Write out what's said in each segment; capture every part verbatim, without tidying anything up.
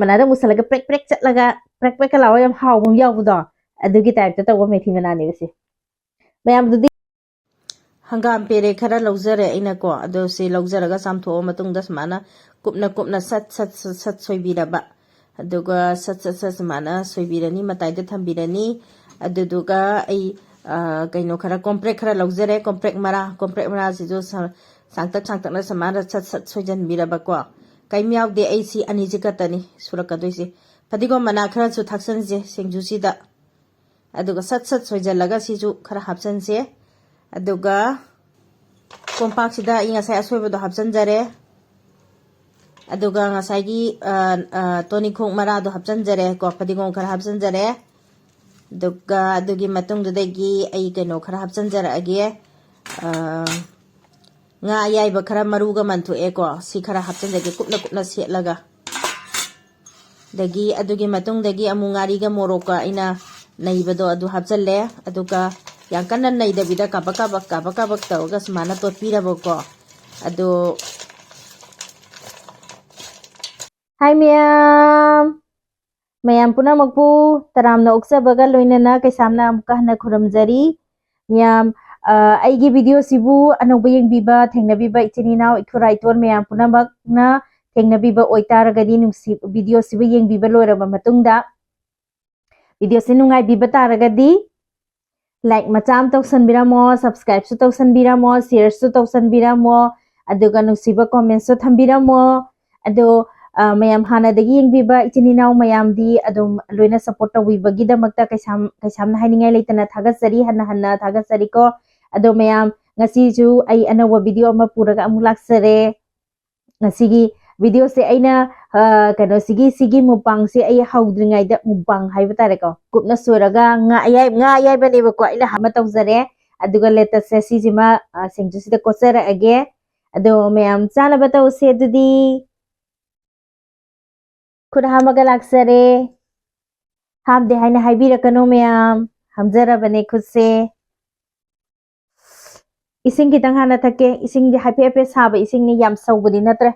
ꯃꯅꯥꯗ ꯃꯨꯁꯜꯂꯒ ꯄ꯭ꯔꯦꯛ ꯄ꯭ꯔꯦꯛ ꯆꯠꯂꯒ ꯄ꯭ꯔꯦꯛ ꯄ꯭ꯔꯦꯛꯀ ꯂꯥꯎꯔ ꯌꯥꯝ ꯍꯥꯎꯕ ꯑꯃ ꯌꯥꯎꯕꯗꯣ, ꯑꯗꯨꯒꯤ ꯇꯥꯏꯞꯇ ꯇꯧꯕ ꯃꯦꯊꯤ ꯃꯅꯥꯅꯦꯕ ꯁꯤ꯫ ꯃꯌꯥꯝꯗꯨꯗꯤ ꯍꯪꯒꯥꯝ ꯄꯦꯔꯦ ꯈꯔ ꯂꯧꯖꯔꯦ ꯑꯩꯅꯀꯣ꯫ ꯑꯗꯣ ꯁꯤ ꯂꯧꯖꯔꯒ ꯆꯥꯝꯊꯣꯛꯑ ꯃꯇꯨꯡꯗ ꯁꯨꯃꯥꯏꯅ ꯀꯨꯞꯅ ꯀꯨꯞꯅ ꯁꯠ ꯁꯠ ꯁꯠ ꯁꯠ ꯁꯣꯏꯕꯤꯔꯕ꯫ ꯑꯗꯨꯒ ꯁꯠ ꯁꯠ ꯁꯠ ꯁꯨꯃꯥꯏꯅ ꯁꯣꯏꯕꯤꯔꯅꯤ, ꯃꯇꯥꯏꯗ ꯊꯝꯕꯤꯔꯅꯤ꯫ ꯑꯗꯨꯗꯨꯒ ꯑꯩ, ꯑ, ꯀꯩꯅꯣ ꯈꯔ, ꯀꯣꯝꯄ꯭ꯔꯦꯛ ꯈꯔ ꯂꯧꯖꯔꯦ꯫ ꯀꯣꯝꯄ꯭ꯔꯦꯛ ꯃꯔꯥ, ꯀꯣꯝꯄ꯭ꯔꯦꯛ ꯃꯔꯥꯁꯤꯁꯨ ꯁ-, ꯁꯥꯡꯇꯛ ꯁꯥꯡꯇꯛꯅ ꯁꯨꯃꯥꯏꯅ ꯁꯠ ꯁꯠ ꯁꯣꯏꯖꯟꯕꯤꯔꯕꯀꯣ꯫ ꯀꯩꯝ ꯌꯥꯎꯗꯦ, ꯑꯩ ꯁꯤ ꯑꯅꯤꯁꯤ ꯈꯛꯇꯅꯤ ꯁꯨꯔꯛꯀꯗꯣꯏꯁꯦ꯫ ꯐꯗꯤꯒꯣꯝ ꯃꯅꯥ ꯈꯔꯁꯨ ꯊꯥꯛꯆꯟꯁꯦ ꯁꯤꯡꯖꯨꯁꯤꯗ꯫ ꯑꯗꯨꯒ ꯁꯠ ꯁꯠ ꯁꯣꯏꯖꯜꯂꯒ ꯁꯤꯁꯨ ꯈꯔ ꯍꯥꯞꯆꯟꯁꯦ꯫ ꯑꯗꯨꯒ ꯀꯣꯝꯄꯥꯛꯁꯤꯗ ꯑꯩ ꯉꯁꯥꯏ ꯑꯁꯣꯏꯕꯗꯣ ꯍꯥꯞꯆꯟꯖꯔꯦ꯫ ꯑꯗꯨꯒ ꯉꯁꯥꯏꯒꯤ, ꯑ, ꯑ, ꯇꯣꯅꯤꯈꯣꯛ ꯃꯔꯥꯗꯣ ꯍꯥꯞꯆꯟꯖꯔꯦ ꯀꯣ, ꯐꯗꯤꯒꯣꯝ ꯈꯔ ꯍꯥꯞꯆꯟꯖꯔꯦ꯫ ꯑꯗꯨꯒ ꯑꯗꯨꯒꯤ ꯃꯇꯨꯡꯗꯨꯗꯒꯤ ꯑꯩ ꯀꯩꯅꯣ ꯈꯔ ꯍꯥꯞꯆꯟꯖꯔꯛꯑꯒꯦ꯫ ꯑ, ꯉꯥ ꯑꯌꯥꯏꯕ ꯈꯔ ꯃꯔꯨꯒ ꯃꯟꯊꯣꯛꯑꯦꯀꯣ, ꯁꯤ ꯈꯔ ꯍꯥꯞꯆꯟꯖꯒꯦ ꯀꯨꯞꯅ ꯀꯨꯞꯅ ꯁꯦꯠꯂꯒ꯫ ꯑꯗꯒꯤ ꯑꯗꯨꯒꯤ ꯃꯇꯨꯡꯗꯒꯤ ꯑꯃꯨꯛ ꯉꯥꯔꯤꯒ ꯃꯣꯔꯣꯛꯀ ꯑꯩꯅ ꯅꯩꯕꯗꯣ ꯑꯗꯨ ꯍꯥꯞꯆꯜꯂꯦ꯫ ꯑꯗꯨꯒ ꯌꯥꯝ ꯀꯟꯅ ꯅꯩꯗꯕꯤꯗ ꯀꯥꯕꯛ ꯀꯥꯕꯛ, ꯀꯥꯕꯛ ꯀꯥꯕꯛ ꯇꯧꯔꯒ ꯁꯨꯃꯥꯏꯅ ꯇꯣꯠꯄꯤꯔꯕꯀꯣ꯫ ꯑꯗꯣ, ꯍꯥꯏ ꯃꯌꯥꯝ, ꯃꯌꯥꯝ ꯄꯨꯝꯅꯃꯛꯄꯨ ꯇꯔꯥꯝꯅ ꯑꯣꯛꯆꯕꯒ ꯂꯣꯏꯅꯅ ꯀꯩꯁꯥꯝꯅ ꯑꯃꯨꯛꯀ ꯍꯟꯅ ꯈꯨꯔꯨꯝꯖꯔꯤ꯫ ꯃꯌꯥꯝ, ꯑ, ꯑꯩꯒꯤ ꯚꯤꯗꯤꯑꯣꯁꯤꯕꯨ ꯑꯅꯧꯕ ꯌꯦꯡꯕꯤꯕ, ꯊꯦꯡꯅꯕꯤꯕ ꯏꯆꯤꯟ ꯏꯅꯥꯎ, ꯏꯈꯨꯔꯥ ꯏꯇꯣꯟ ꯃꯌꯥꯝ ꯄꯨꯝꯅꯃꯛꯅ ꯊꯦꯡꯅꯕꯤꯕ ꯑꯣꯏꯇꯥꯔꯒꯗꯤ, ꯅꯨꯡꯁꯤ-, ꯚꯤꯗꯤꯑꯣꯁꯤꯕꯨ ꯌꯦꯡꯕꯤꯕ ꯂꯣꯏꯔꯕ ꯃꯇꯨꯡꯗ, ꯚꯤꯗꯤꯑꯣꯁꯤ ꯅꯨꯡꯉꯥꯏꯕꯤꯕ ꯇꯥꯔꯒꯗꯤ, like ꯃꯆꯥ ꯑꯃ ꯇꯧꯁꯟꯕꯤꯔꯝꯃꯣ, subscribeꯁꯨ ꯇꯧꯁꯟꯕꯤꯔꯝꯃꯣ, shareꯁꯨ ꯇꯧꯁꯟꯕꯤꯔꯝꯃꯣ, ꯑꯗꯨꯒ ꯅꯨꯡꯁꯤꯕ commentꯁꯨ ꯊꯝꯕꯤꯔꯝꯃꯣ꯫ ꯑꯗꯣ, ꯑ, ꯃꯌꯥꯝ ꯍꯥꯟꯅꯗꯒꯤ ꯌꯦꯡꯕꯤꯕ ꯏꯆꯤꯟ ꯏꯅꯥꯎ ꯃꯌꯥꯝꯗꯤ ꯑꯗꯨꯝ ꯂꯣꯏꯅ support ꯇꯧꯕꯤꯕꯒꯤꯗꯃꯛꯇ ꯀꯩꯁꯥꯝ-, ꯀꯩꯁꯥꯝꯅ ꯍꯥꯏꯅꯤꯡꯉꯥꯏ ꯂꯩꯇꯅ ꯊꯥꯒꯠꯆꯔꯤ, ꯍꯟꯅ ꯍꯟꯅ ꯊꯥꯒꯠꯆꯔꯤꯀꯣ꯫ ꯑꯗꯣ ꯃꯌꯥꯝ, ꯉꯁꯤꯁꯨ ꯑꯩ ꯑꯅꯧꯕ video ꯑꯃ ꯄꯨꯔꯒ ꯑꯃꯨꯛ ꯂꯥꯛꯆꯔꯦ꯫ ꯉꯁꯤꯒꯤ videoꯁꯦ ꯑꯩꯅ, ꯑ, ꯀꯩꯅꯣꯁꯤꯒꯤ, ꯁꯤꯒꯤ mukbangꯁꯦ ꯑꯩ ꯍꯧꯗ꯭ꯔꯤꯉꯩꯗ, mukbang ꯍꯥꯏꯕ ꯇꯥꯔꯦꯀꯣ, ꯀꯨꯞꯅ ꯁꯣꯏꯔꯒ ꯉꯥ ꯑꯌꯥꯏ-, ꯉꯥ ꯑꯌꯥꯏꯕꯅꯦꯕꯀꯣ ꯑꯩꯅ ꯑꯃ ꯇꯧꯖꯔꯦ꯫ ꯑꯗꯨꯒ lettuceꯁꯦ ꯁꯤꯁꯤꯃ, ꯑ, ꯁꯤꯡꯖꯨꯁꯤꯗ ꯀꯣꯠꯆꯔꯛꯑꯒꯦ꯫ ꯑꯗꯣ ꯃꯌꯥꯝ ꯆꯥꯅꯕ ꯇꯧꯁꯦ ꯑꯗꯨꯗꯤ꯫ ꯈꯨꯠ ꯍꯥꯝꯃꯒ ꯂꯥꯛꯆꯔꯦ꯫ ꯍꯥꯝꯗꯦ ꯍꯥꯏꯅ ꯍꯥꯏꯕꯤꯔꯛꯀꯅꯨ ꯃꯌꯥꯝ, ꯍꯥꯝꯖꯔꯕꯅꯦ ꯈꯨꯠꯁꯦ꯫ ꯏꯁꯤꯡ ꯈꯤꯇꯪ ꯍꯥꯟꯅ ꯊꯛꯀꯦ꯫ ꯏꯁꯤꯡꯁꯦ ꯍꯥꯏꯐꯦꯠ ꯍꯥꯏꯐꯦꯠ ꯁꯥꯕ ꯏꯁꯤꯡꯅꯤ, ꯌꯥꯝ ꯁꯧꯕꯗꯤ ꯅꯠꯇ꯭ꯔꯦ꯫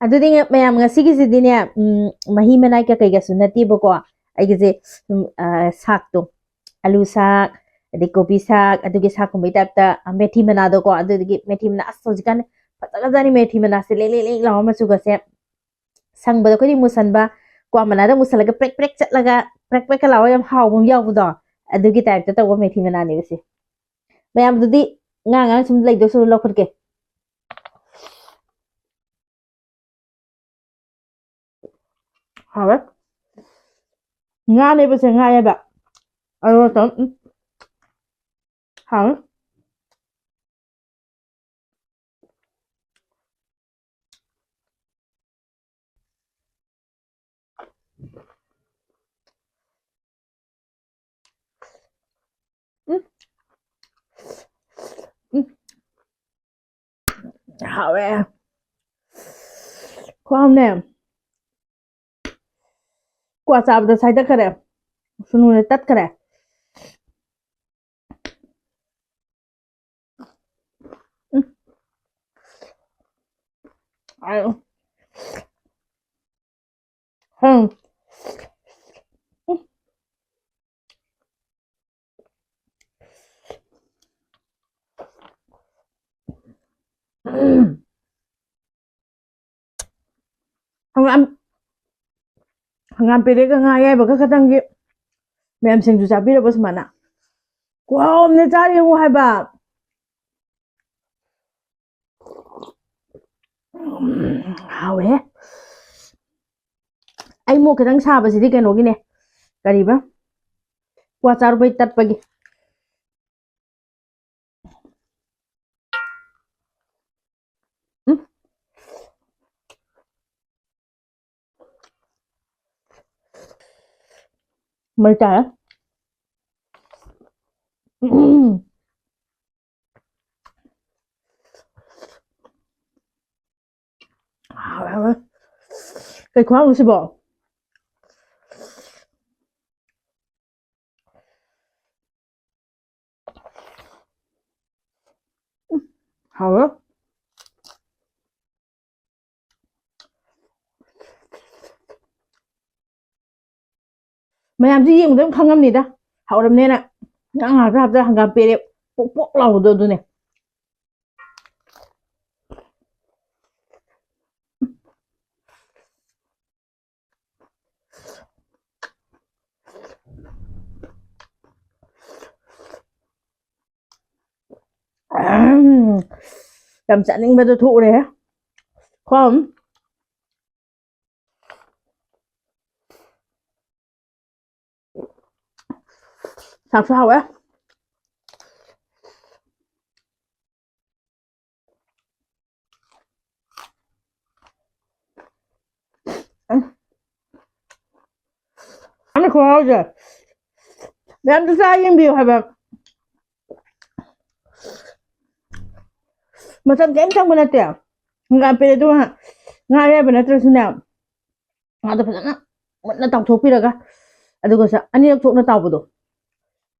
ꯑꯗꯨꯗꯤ ꯉ-, ꯃꯌꯥꯝ, ꯉꯁꯤꯒꯤꯁꯤꯗꯤꯅꯦ, ꯎꯝ, ꯃꯍꯤ ꯃꯅꯥꯏ ꯀꯩꯀꯩꯒꯁꯨ ꯅꯠꯇꯦꯕꯀꯣ꯫ ꯑꯩꯒꯤꯁꯦ, ꯎꯝ, ꯑ, ꯁꯥꯛꯇꯣ, ꯑꯂꯨ ꯁꯥꯛ, ꯑꯗꯩ ꯀꯣꯕꯤ ꯁꯥꯛ, ꯑꯗꯨꯒꯤ ꯁꯥꯛꯀꯨꯝꯕꯒꯤ ꯇꯥꯏꯞꯇ, ꯑ, ꯃꯦꯊꯤ ꯃꯅꯥꯗꯣꯀꯣ꯫ ꯑꯗꯨꯗꯨꯒꯤ ꯃꯦꯊꯤ ꯃꯅꯥ, ꯑꯁ, ꯍꯧꯖꯤꯛꯀꯥꯟ ꯐꯖꯒ꯭ꯔꯖꯥꯠꯅꯤ ꯃꯦꯊꯤ ꯃꯅꯥꯁꯦ, ꯂꯦꯛ ꯂꯦꯛ ꯂꯦꯛ ꯂꯥꯎꯕ ꯃꯆꯨꯒꯁꯦ꯫ ꯁꯪꯕꯗ ꯑꯩꯈꯣꯏꯗꯤ ꯃꯨꯁꯟꯕ, ꯀ꯭ꯋꯥ ꯃꯅꯥꯗ ꯃꯨꯁꯜꯂꯒ ꯄ꯭ꯔꯦꯛ ꯄ꯭ꯔꯦꯛ ꯆꯠꯂꯒ ꯄ꯭ꯔꯦꯛ ꯄ꯭ꯔꯦꯛꯀ ꯂꯥꯎꯔ ꯌꯥꯝ ꯍꯥꯎꯕ ꯑꯃ ꯌꯥꯎꯕꯗꯣ, ꯑꯗꯨꯒꯤ ꯇꯥꯏꯞꯇ ꯇꯧꯕ ꯃꯦꯊꯤ ꯃꯅꯥꯅꯦꯕ ꯁꯤ꯫ ꯃꯌꯥꯝꯗꯨꯗꯤ ꯉꯥ ꯉꯥ ꯁꯨꯝ ꯂꯩꯗꯧ ꯁꯔꯨꯛ ꯂꯧꯈꯠꯀꯦ꯫ ꯍꯥꯎꯋꯦ꯫ ꯉꯥꯅꯦꯕꯁꯦ, ꯉꯥꯌꯦꯕ꯫ ꯑꯗꯨꯒ ꯇꯧ-, ꯎꯝ꯫ ꯍꯥꯎꯋꯦ꯫ ꯎꯝ꯫ ꯎꯝ꯫ ꯍꯥꯎꯋꯦ꯫ ꯈ꯭ꯋꯥꯝꯅꯦ꯫ ꯀ꯭ꯋꯥ ꯆꯥꯕꯗ ꯁꯥꯏꯗꯠꯈꯔꯦ꯫ ꯁꯨꯅꯨꯅ ꯇꯠꯈꯔꯦ꯫ ꯎꯝ꯫ ꯑꯥ꯫ ꯍꯝ꯫ ꯎꯝ꯫ ꯍꯪꯒꯥꯝ, ꯍꯪꯒꯥꯝ ꯄꯦꯔꯦꯒ ꯉꯥ ꯑꯌꯥꯏꯕꯒ ꯈꯇꯪꯒꯤ ꯃꯌꯥꯝ ꯁꯤꯡꯖꯨ ꯆꯥꯕꯤꯔꯕ ꯁꯨꯃꯥꯏꯅ? ꯈꯨꯍꯥꯎ ꯑꯃꯅꯦ, ꯆꯥꯔ ꯌꯦꯡꯉꯨ ꯍꯥꯏꯕ꯫ ꯎꯝ, ꯍꯥꯎꯋꯦꯍꯦ꯫ ꯑꯩ ꯃꯣꯛ ꯈꯤꯇꯪ ꯁꯥꯕꯁꯤꯗꯤ ꯀꯩꯅꯣꯒꯤꯅꯦ, ꯀꯔꯤꯕ? ꯀ꯭ꯋꯥ ꯆꯥꯔꯨꯕꯩ ꯇꯠꯄꯒꯤ꯫ ꯎꯝ꯫ ꯃꯩ ꯇꯥꯔꯦ꯫ ꯎꯝ꯫ ꯍꯥꯎꯋꯦ, ꯍꯥꯎꯋꯦ꯫ ꯀꯩ ꯈꯨꯍꯥꯎꯅꯣ ꯁꯤꯕꯣ? ꯎꯝ, ꯍꯥꯎꯋꯦ꯫ ꯃꯌꯥꯝꯁꯤ ꯌꯦꯡꯕꯗ ꯑꯗꯨꯝ ꯈꯪꯉꯝꯅꯤꯗ, ꯍꯥꯎꯔꯝꯅꯦꯅ꯫ ꯉꯥ ꯉꯥꯛꯇ ꯍꯥꯞꯆ ꯍꯪꯒꯥꯝ ꯄꯦꯔꯦ ꯄꯣꯛ ꯄꯣꯛ ꯂꯥꯎꯕꯗꯣ ꯑꯗꯨꯅꯦ꯫ ꯎꯝ, ꯌꯥꯝ ꯆꯥꯅꯤꯡꯕꯗꯣ ꯊꯣꯛꯎꯔꯦ꯫ ꯈꯣꯝ꯫ ꯁꯥꯛꯁꯨ ꯍꯥꯎꯋꯦ꯫ ꯎꯝ꯫ ꯑꯩꯅ ꯈꯨꯍꯥꯎꯁꯦ꯫ ꯃꯌꯥꯝꯁꯨ ꯆꯥ ꯌꯦꯡꯕꯤꯌꯨ ꯍꯥꯏꯕ꯫ ꯃꯆꯜ ꯀꯔꯤꯝ ꯆꯪꯕ ꯅꯠꯇꯦ꯫ ꯍꯪꯒꯥꯝ ꯄꯦꯔꯦꯗꯨ ꯉꯥ ꯑꯌꯥꯏꯕ ꯅꯠꯇ꯭ꯔꯁꯨꯅꯦ, ꯉꯥꯗꯣ ꯐꯖꯅ ꯃꯨꯟꯅ ꯇꯥꯎꯊꯣꯛꯄꯤꯔꯒ, ꯑꯗꯨꯒ ꯁ-, ꯑꯅꯤꯔꯛ ꯊꯣꯛꯅ ꯇꯥꯎꯕꯗꯣ,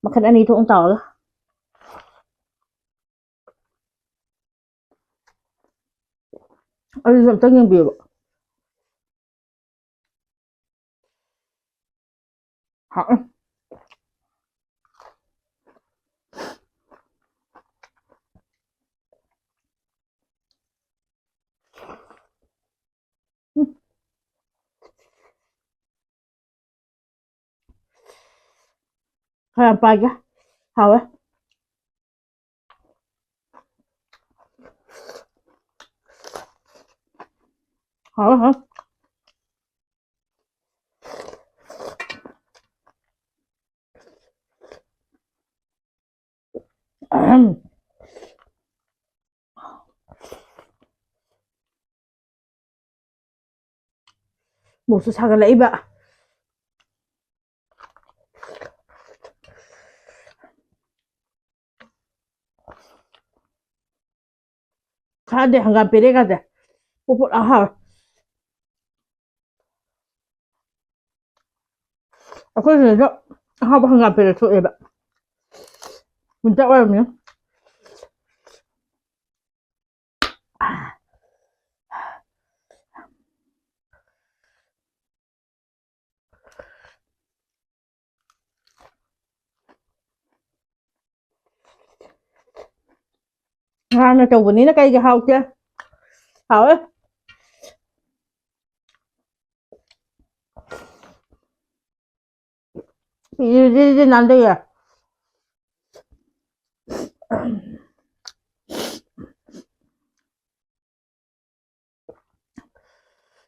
ꯃꯈꯜ ꯑꯅꯤ ꯊꯣꯛꯅ ꯇꯥꯎꯔꯒ꯫ ꯑꯗꯨꯁꯨ ꯑꯝꯇꯪ ꯌꯦꯡꯕꯤꯌꯨꯕ꯫ ꯍꯥꯎ꯫ ꯈꯔ ꯌꯥꯝ ꯄꯥꯏꯒꯦ꯫ ꯍꯥꯎꯋꯦ꯫ ꯍꯥꯎꯋꯦ, ꯍꯥꯎꯋꯦ꯫ ꯑꯍꯝ꯫ ꯃꯣꯔꯣꯛꯁꯨ ꯁꯥꯒꯠꯂꯛꯏꯕ꯫ ꯈꯥꯗꯦ, ꯍꯪꯒꯥꯝ ꯄꯦꯔꯦꯒꯁꯦ꯫ ꯄꯣꯠ ꯄꯣꯠ ꯍꯥꯎꯋꯦ꯫ ꯑꯩꯈꯣꯏ ꯁꯤꯗꯁꯨ ꯑꯍꯥꯎꯕ ꯍꯪꯒꯥꯝ ꯄꯦꯔꯦ ꯊꯣꯛꯑꯦꯕ꯫ ꯋꯤꯟꯇꯔ ꯑꯣꯏꯔꯕꯅꯤꯅ꯫ ꯍꯥꯟꯅ ꯇꯧꯕꯅꯤꯅ ꯀꯩꯒꯤ ꯍꯥꯎꯇꯦ? ꯍꯥꯎꯋꯦ꯫ ꯏꯗꯤ ꯅꯥꯟꯗꯩꯌꯦ꯫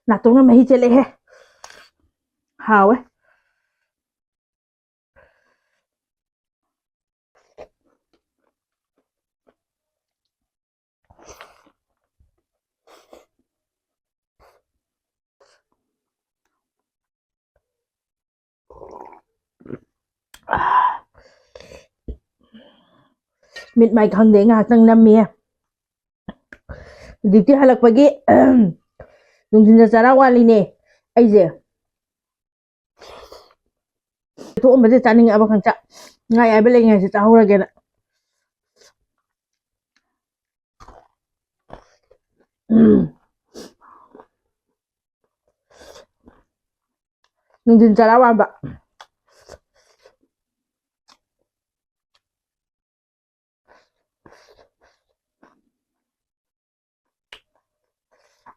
ꯅꯥꯇꯣꯟꯒ ꯃꯍꯤ ꯆꯦꯜꯂꯛꯑꯦꯍꯦ꯫ ꯍꯥꯎꯋꯦ꯫ ꯃꯤꯠ ꯃꯥꯏ ꯈꯪꯗꯦ, ꯉꯥꯏꯍꯥꯛꯇꯪ ꯅꯝꯃꯤꯌꯦ꯫ ꯗ꯭ꯌꯨꯇꯤ ꯍꯜꯂꯛꯄꯒꯤ ꯅꯨꯡꯊꯤꯟꯗ ꯆꯔꯥ ꯋꯥꯂꯤꯅꯦ ꯑꯩꯁꯦ꯫ ꯊꯣꯛꯑꯝꯕꯁꯦ ꯆꯥꯅꯤꯡꯉꯛꯑꯕ ꯈꯪꯆꯥ꯫ ꯉꯥ ꯑꯌꯥꯏꯕ ꯂꯩꯉꯩꯁꯦ ꯆꯥꯍꯧꯔꯒꯦꯅ꯫ ꯎꯝ꯫ ꯅꯨꯡꯊꯤꯟ ꯆꯔꯥ ꯋꯥꯟꯕ꯫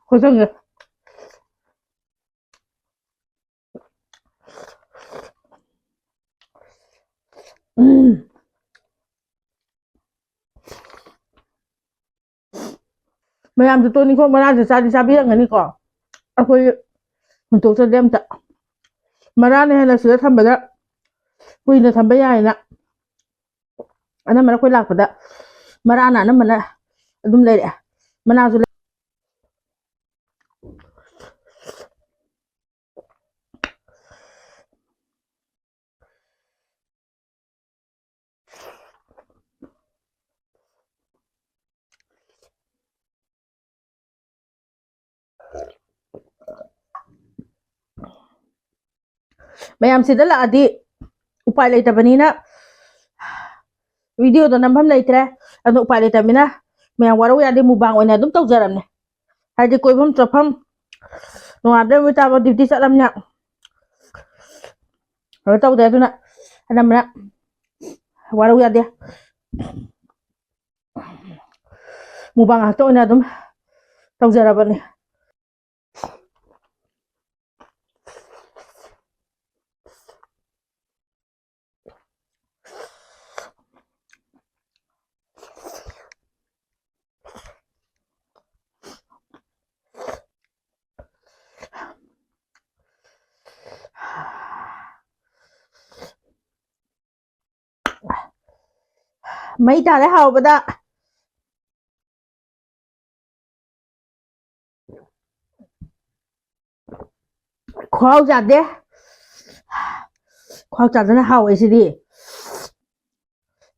ꯈꯣꯏꯊꯪꯁꯦ꯫ ꯎꯝ꯫ ꯃꯌꯥꯝꯁꯨ ꯇꯣꯅꯤꯡꯈꯣꯛ ꯃꯔꯥꯁꯦ ꯆꯥꯗꯤ ꯆꯥꯕꯤꯔꯝꯒꯅꯤꯀꯣ꯫ ꯑꯩꯈꯣꯏ ꯍꯨꯟꯇꯣꯛꯆꯗꯦ ꯑꯝꯇ꯫ ꯃꯔꯥꯅ ꯍꯦꯟꯅ ꯁꯤꯗ ꯊꯝꯕꯗ ꯀꯨꯏꯅ ꯊꯝꯕ ꯌꯥꯏꯅ꯫ ꯑꯅꯝꯕꯅ ꯑꯩꯈꯣꯏ ꯂꯥꯛꯄꯗ ꯃꯔꯥꯅ ꯑꯅꯝꯕꯅ ꯑꯗꯨꯝ ꯂꯩꯔꯛꯑꯦ꯫ ꯃꯅꯥꯁꯨ ꯂꯩ-, ꯃꯌꯥꯝ ꯁꯤꯗ ꯂꯥꯛꯑꯗꯤ ꯎꯄꯥꯏ ꯂꯩꯇꯕꯅꯤꯅ ꯚꯤꯗꯤꯑꯣꯗꯣ ꯅꯝꯐꯝ ꯂꯩꯇ꯭ꯔꯦ꯫ ꯑꯗꯣ ꯎꯄꯥꯏ ꯂꯩꯇꯕꯅꯤꯅ ꯃꯌꯥꯝ ꯋꯥꯔꯧ ꯌꯥꯗꯦ, ꯃꯨꯛꯕꯥꯡ ꯑꯣꯏꯅ ꯑꯗꯨꯝ ꯇꯧꯖꯔꯕꯅꯦ꯫ ꯍꯥꯏꯗꯤ ꯀꯣꯏꯐꯝ ꯆꯠꯐꯝ ꯅꯣꯡꯉꯥꯟꯕꯗꯩ ꯅꯨꯃꯤꯠ ꯇꯥꯕ ꯗ꯭ꯌꯨꯇꯤ ꯆꯠꯂꯕꯅꯤꯅ ꯀꯩꯅꯣ ꯇꯧꯗꯦ꯫ ꯑꯗꯨꯅ ꯑꯅꯝꯕꯅ ꯋꯥꯔꯧ ꯌꯥꯗꯦ꯫ ꯃꯨꯛꯕꯥꯡ ꯉꯥꯛꯇ ꯑꯣꯏꯅ ꯑꯗꯨꯝ ꯇꯧꯖꯔꯕꯅꯤ꯫ ꯃꯩ ꯇꯥꯔꯦ ꯍꯥꯎꯕꯗ꯫ ꯈꯨꯍꯥꯎ ꯆꯥꯗꯦ꯫ ꯈꯨꯍꯥꯎ ꯆꯥꯗꯅ ꯍꯥꯎꯋꯦ ꯁꯤꯗꯤ꯫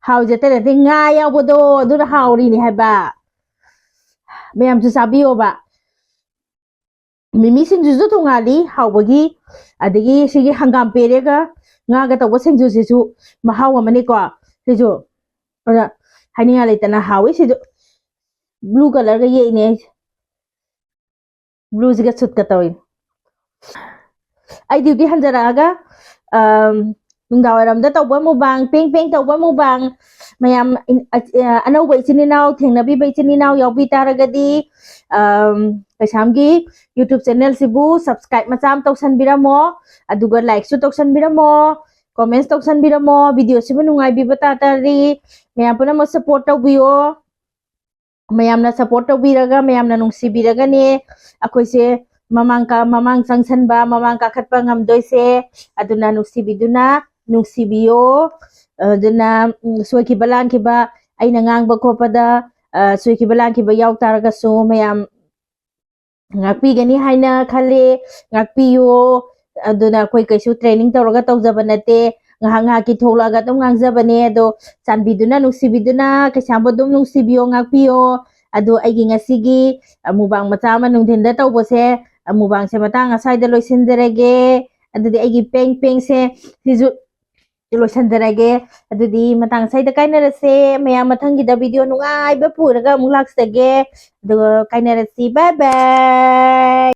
ꯍꯥꯎꯁꯦ ꯑꯇꯩ ꯅꯠꯇꯦ, ꯉꯥ ꯌꯥꯎꯕꯗꯣ ꯑꯗꯨꯅ ꯍꯥꯎꯔꯤꯅꯦ ꯍꯥꯏꯕ꯫ ꯃꯌꯥꯝꯁꯨ ꯆꯥꯕꯤꯌꯣꯕ꯫ ꯃꯤꯃꯤ ꯁꯤꯡꯖꯨꯁꯨ ꯇꯣꯡꯉꯥꯜꯂꯤ ꯍꯥꯎꯕꯒꯤ, ꯑꯗꯒꯤ ꯁꯤꯒꯤ ꯍꯪꯒꯥꯝ ꯄꯦꯔꯦꯒ ꯉꯥꯒ ꯇꯧꯕ ꯁꯤꯡꯖꯨꯁꯤꯁꯨ ꯃꯍꯥꯎ ꯑꯃꯅꯤꯀꯣ꯫ ꯁꯤꯁꯨ ꯑꯗ ꯍꯥꯏꯅꯤꯡꯉꯥꯏ ꯂꯩꯇꯅ ꯍꯥꯎꯋꯤ ꯁꯤꯁꯨ꯫ ꯕ꯭ꯂꯨ ꯀꯂꯔꯒ ꯌꯦꯛꯏꯅꯦ ꯑꯩꯁꯦ꯫ ꯕ꯭ꯂꯨꯁꯤꯒ ꯁꯨꯠꯀ ꯇꯧꯏ꯫ ꯑꯩ ꯗ꯭ꯌꯨꯇꯤ ꯍꯟꯖꯔꯛꯑꯒ, ꯑꯝ, ꯅꯨꯡꯗꯥꯡ ꯋꯥꯏꯔꯝꯗ ꯇꯧꯕ ꯃꯨꯛꯕꯥꯡ, ꯄꯦꯡ ꯄꯦꯡ ꯇꯧꯕ ꯃꯨꯛꯕꯥꯡ, ꯃꯌꯥꯝ ꯏꯟ-, ꯑ-, ꯑ-, ꯑꯅꯧꯕ ꯏꯆꯤꯟ ꯏꯅꯥꯎ ꯊꯦꯡꯅꯕꯤꯕ ꯏꯆꯤꯟ ꯏꯅꯥꯎ ꯌꯥꯎꯕꯤ ꯇꯥꯔꯒꯗꯤ, ꯑꯝ, ꯀꯩꯁꯥꯝꯒꯤ YouTube channelꯁꯤꯕꯨ subscribe ꯃꯆꯥ ꯑꯃ ꯇꯧꯁꯟꯕꯤꯔꯝꯃꯣ, ꯑꯗꯨꯒ likeꯁꯨ ꯇꯧꯁꯟꯕꯤꯔꯝꯃꯣ, comments ꯇꯧꯁꯟꯕꯤꯔꯝꯃꯣ꯫ Videoꯁꯤꯕꯨ ꯅꯨꯡꯉꯥꯏꯕꯤꯕ ꯇꯥ ꯇꯥꯔꯗꯤ ꯃꯌꯥꯝ ꯄꯨꯝꯅꯃꯛ support ꯇꯧꯕꯤꯌꯣ꯫ ꯃꯌꯥꯝꯅ support ꯇꯧꯕꯤꯔꯒ, ꯃꯌꯥꯝꯅ ꯅꯨꯡꯁꯤꯕꯤꯔꯒꯅꯦ ꯑꯩꯈꯣꯏꯁꯦ ꯃꯃꯥꯡ ꯀꯥ-, ꯃꯃꯥꯡ ꯆꯪꯁꯟꯕ, ꯃꯃꯥꯡ ꯀꯥꯈꯠꯄ ꯉꯝꯗꯣꯏꯁꯦ꯫ ꯑꯗꯨꯅ ꯅꯨꯡꯁꯤꯕꯤꯗꯨꯅ ꯅꯨꯡꯁꯤꯕꯤꯌꯣ꯫ ꯑꯗꯨꯅ, ꯎꯝ, ꯁꯣꯏꯈꯤꯕ ꯂꯥꯟꯈꯤꯕ, ꯑꯩꯅ ꯉꯥꯡꯕ ꯈꯣꯠꯄꯗ, ꯑ, ꯁꯣꯏꯈꯤꯕ ꯂꯥꯟꯈꯤꯕ ꯌꯥꯎ ꯇꯥꯔꯒꯁꯨ ꯃꯌꯥꯝ ꯉꯥꯛꯄꯤꯒꯅꯤ ꯍꯥꯏꯅ ꯈꯜꯂꯤ꯫ ꯉꯥꯛꯄꯤꯌꯨ꯫ ꯑꯗꯨꯅ ꯑꯩꯈꯣꯏ ꯀꯩꯁꯨ training ꯇꯧꯔꯒ ꯇꯧꯖꯕ ꯅꯠꯇꯦ꯫ ꯉꯥꯏꯍꯥꯛ ꯉꯥꯏꯍꯥꯛꯀꯤ ꯊꯣꯛꯂꯛꯑꯒ ꯑꯗꯨꯝ ꯉꯥꯡꯖꯕꯅꯦ꯫ ꯑꯗꯣ ꯆꯥꯟꯕꯤꯗꯨꯅ ꯅꯨꯡꯁꯤꯕꯤꯗꯨꯅ ꯀꯩꯁꯥꯝꯕꯨ ꯑꯗꯨꯝ ꯅꯨꯡꯁꯤꯕꯤꯌꯣ, ꯉꯥꯛꯄꯤꯌꯣ꯫ ꯑꯗꯣ ꯑꯩꯒꯤ ꯉꯁꯤꯒꯤ, ꯑ, ꯃꯨꯛꯕꯥꯡ ꯃꯆꯥ ꯑꯃ ꯅꯨꯡꯊꯤꯟꯗ ꯇꯧꯕꯁꯦ, ꯑ, ꯃꯨꯛꯕꯥꯡꯁꯦ ꯃꯇꯥꯡ ꯑꯁ꯭ꯋꯥꯏꯗ ꯂꯣꯏꯁꯤꯟꯖꯔꯒꯦ꯫ ꯑꯗꯨꯗꯤ ꯑꯩꯒꯤ ꯄꯦꯡ ꯄꯦꯡꯁꯦ ꯁꯤꯁꯨ ꯂꯣꯏꯁꯤꯟꯖꯔꯒꯦ꯫ ꯑꯗꯨꯗꯤ ꯃꯇꯥꯡ ꯑꯁ꯭ꯋꯥꯏꯗ ꯀꯥꯏꯅꯔꯁꯦ꯫ ꯃꯌꯥꯝ ꯃꯊꯪꯒꯤꯗ video ꯅꯨꯡꯉꯥꯏꯕ ꯄꯨꯔꯒ ꯑꯃꯨꯛ ꯂꯥꯛꯆꯒꯦ꯫ ꯑꯗꯨꯒ ꯀꯥꯏꯅꯔꯁꯤ꯫ Bye bye꯫